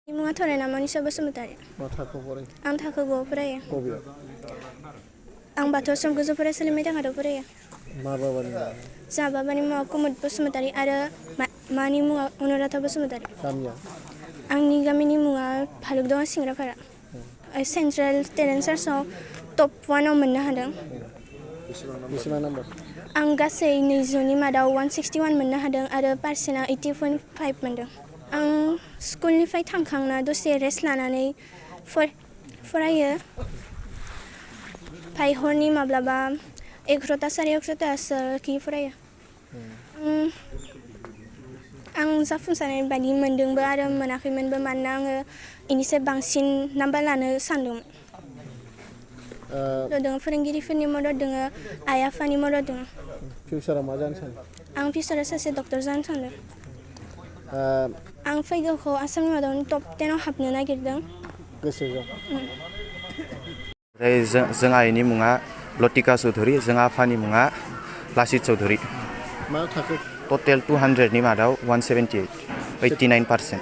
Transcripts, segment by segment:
मुङा थरायना मनिसा बसुमतारी। मा थाखोआव फरायो? आं थाखो 5 फरायो। बबेयाव? आं बाथौ आश्रम गोजौ फरायसालि मैदांहाटाव फरायो। मा बाबानि मुङा? जा बाबानि मुङा कुमुद बसुमतारी आरो मानि मुङा अनुराधा बसुमतारी। गामिया? आंनि गामिनि मुङा भालुकदोङा सिंग्रापारा। सेन्ट्रेल टेलेन्ट सार्चआव टप 1 आव मोननो हादों। बेसेबां नाम्बार? आं गासै 200नि मादाव 161 मोननो हादों आरो पार्सेन्टआ 80.5 मोनदों। आं स्कुलनिफ्राय थांखांना दसे रेस्ट लानानै फरायो। फाय हरनि माब्लाबा 11ता साराय 11तासोखि फरायो। आं जाफुंसारनाय बायदि मोनदोंबो आरो मोनाखैमोनबो मानोना आङो इनिसाय बांसिन नाम्बार लानो सानदोंमोन। दङ फोरोंगिरिफोरनि मदद दङ, आइ आफानि मदद दङ। फिउचाराव मा जानो सानो? आं फिउचाराव सासे डक्टर जानो सानदों। आं फैगौखौ आसामनि मादावनो टप 10 आव हाबनो नागिरदों। गोसो दं। जों आइनि मुङा लतिका चौधुरी, जों आफानि मुङा लासित चौधुरी। मा थाखो? टटेल 200नि मादाव 178, 89%।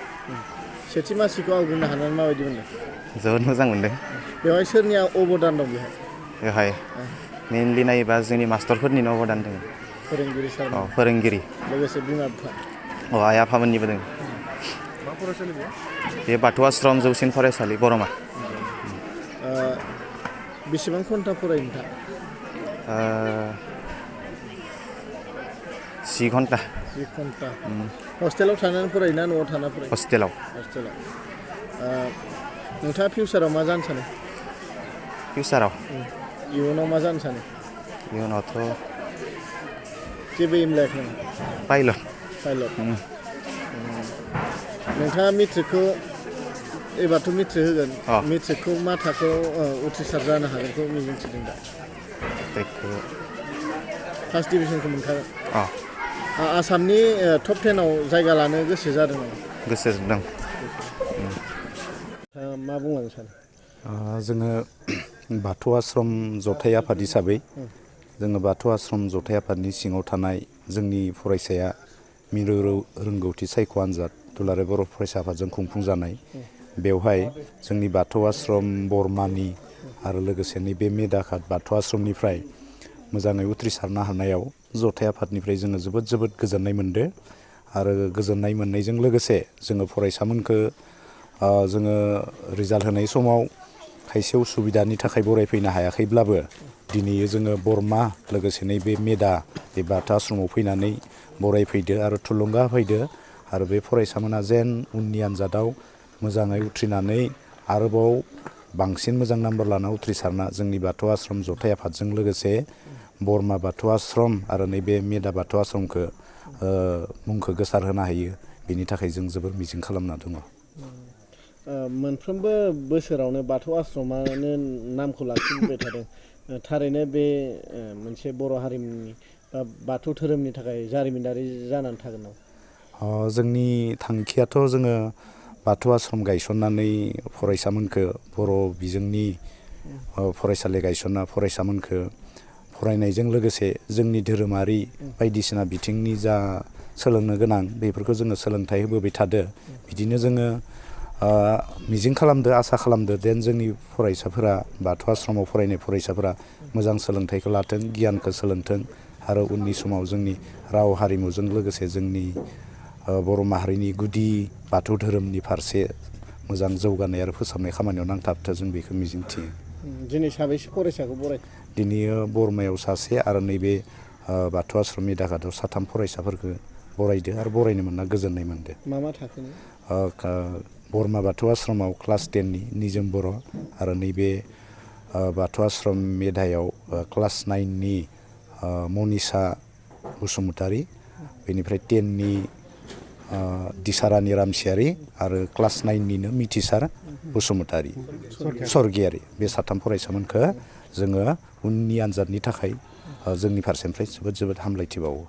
सेथि मासिखौ आवग्रिनो हानानै माबायदि मोनदों? जोबोद मोजां मोनदों। बेवहाय सोरनि अबदान दं बेवहाय मेनलि नायोबा जोंनि मास्टारफोरनिनो अबदान दङ। फोरोंगिरि सार? फोरोंगिरि। लोगोसे बिमा बिफा? आइ आफामोननिबो दङ। मा फरायसालि बे बाथौ आश्रम जौसिन फरायसालि बर'आ। बेसेबां घन्टा फरायो नोंथाङा? 10 घन्टा। 10 घन्टा। हस्टेलाव थानानै फरायोना न'आव थाना फरायो? हस्टेलाव। नोंथाङा फिउचाराव मा जानो सानो? फिउचाराव? इयुनाव मा जानो सानो? इयुनावथ' जेबो एम लायाखै नामा? पाइलट। नोंथाङा मेट्रिकखौ एबारथ' मेट्रिक होगोन। मेट्रिकखौ मा थाखोआव उथ्रिसार जानो हागोनखौ मिजिंथिदों दा? फार्स्ट डिभिजनखौ मोनखागोन। आसामनि टप 10 आव जायगा लानो गोसो जादों नामा? गोसो दं। मा बुंलांनो सानो? जोङो बाथौ आश्रम जथाइ आफाद हिसाबै जोङो बाथौ आश्रम जथाइ आफादनि सिङाव थानाय जोंनि फरायसाया मिरु रोंगौथि सायख' आनजाद दुलाराय बर' फरायसा आफादजों खुंफुंजानाय। बेवहाय जोंनि बाथौ आश्रम बरमानि आरो लोगोसे नैबे मेदाखात बाथौ आश्रमनिफ्राय मोजाङै उथ्रिसारनो हानायाव जथाइ आफादनिफ्राय जोङो जोबोद गोजोननाय मोनदों। आरो गोजोननाय मोननायजों लोगोसे जोङो फरायसामोनखो जोङो रिजाल्ट होनाय समाव खायसे उसुबिदानि थाखाय बरायफैनो हायाखैब्लाबो दिनै जोङो बरमा लोगोसे नैबे मेदा बे बाथौ आश्रमाव फैनानै बरायफैदो आरो थुलुंगा होफैदो। आरो बे फरायसामोना जेन उननि आन्जादाव मोजाङै उथ्रिनानै आरोबाव बांसिन मोजां नाम्बार लाना उथ्रिसारना जोंनि बाथौ आश्रम जथाइ आफादजों लोगोसे बरमा बाथौ आश्रम आरो नैबे मेदा बाथौ आश्रमखौ मुंखौ गोसार होनो हायो। बेनि थाखाय जों जोबोर मिजिं खालामना दङ। मोनफ्रोमबो बोसोरावनो बाथौ आश्रमानो नामखौ लाखिबाय थादों। थारैनो बे मोनसे बर' हारिमुनि बा बाथौ धोरोमनि थाखाय जारिमिनारि जानानै थागोन नामा? जोंनि थांखियाथ' जोङो बाथौ आश्रम गायसननानै फरायसामोनखो बर' बिजोंनि फरायसालि गायसनना फरायसामोनखो फरायनायजों लोगोसे जोंनि धोरोमारि बायदिसिना बिथिंनि जा सोलोंनो गोनां बेफोरखौ जोङो सोलोंथाइ होबोबाय थादो। बिदिनो जोङो मिजिं खालामदो, आसा खालामदो जेन जोंनि फरायसाफोरा बाथौ आश्रमाव फरायनाय फरायसाफोरा मोजां सोलोंथाइखौ लाथों, गियानखौ सोलोंथों आरो उननि समाव जोंनि राव हारिमुजों लोगोसे जोंनि बर' माहारिनि गुदि बाथौ धोरोमनि फारसे मोजां जौगानाय आरो फोसाबनाय खामानियाव नांथाबथों जों बेखौ मिजिंथियो। दिनै साबैसे फरायसाखौ बरायखो? दिनै बरमायाव सासे आरो नैबे बाथौ आश्रम मेदाखाताव 3 फरायसाफोरखौ बरायदो आरो बरायनो मोनना गोजोननाय मोनदो। मा थाखोनि? बरमा बाथौ आश्रमाव क्लास 10नि निजोम बर' आरो नैबे बाथौ आश्रम मेदायाव क्लास 9नि मनिसा बसुमतारी, बेनिफ्राय 10नि दिसारानि रामसियारि आरो क्लास 9निनो मिथिसार बसुमतारी सरगियारि। बे 3 फरायसामोनखौ जोङो उननि आन्जादनि थाखाय जोंनि फारसेनिफ्राय जोबोद हामलायथिबावो।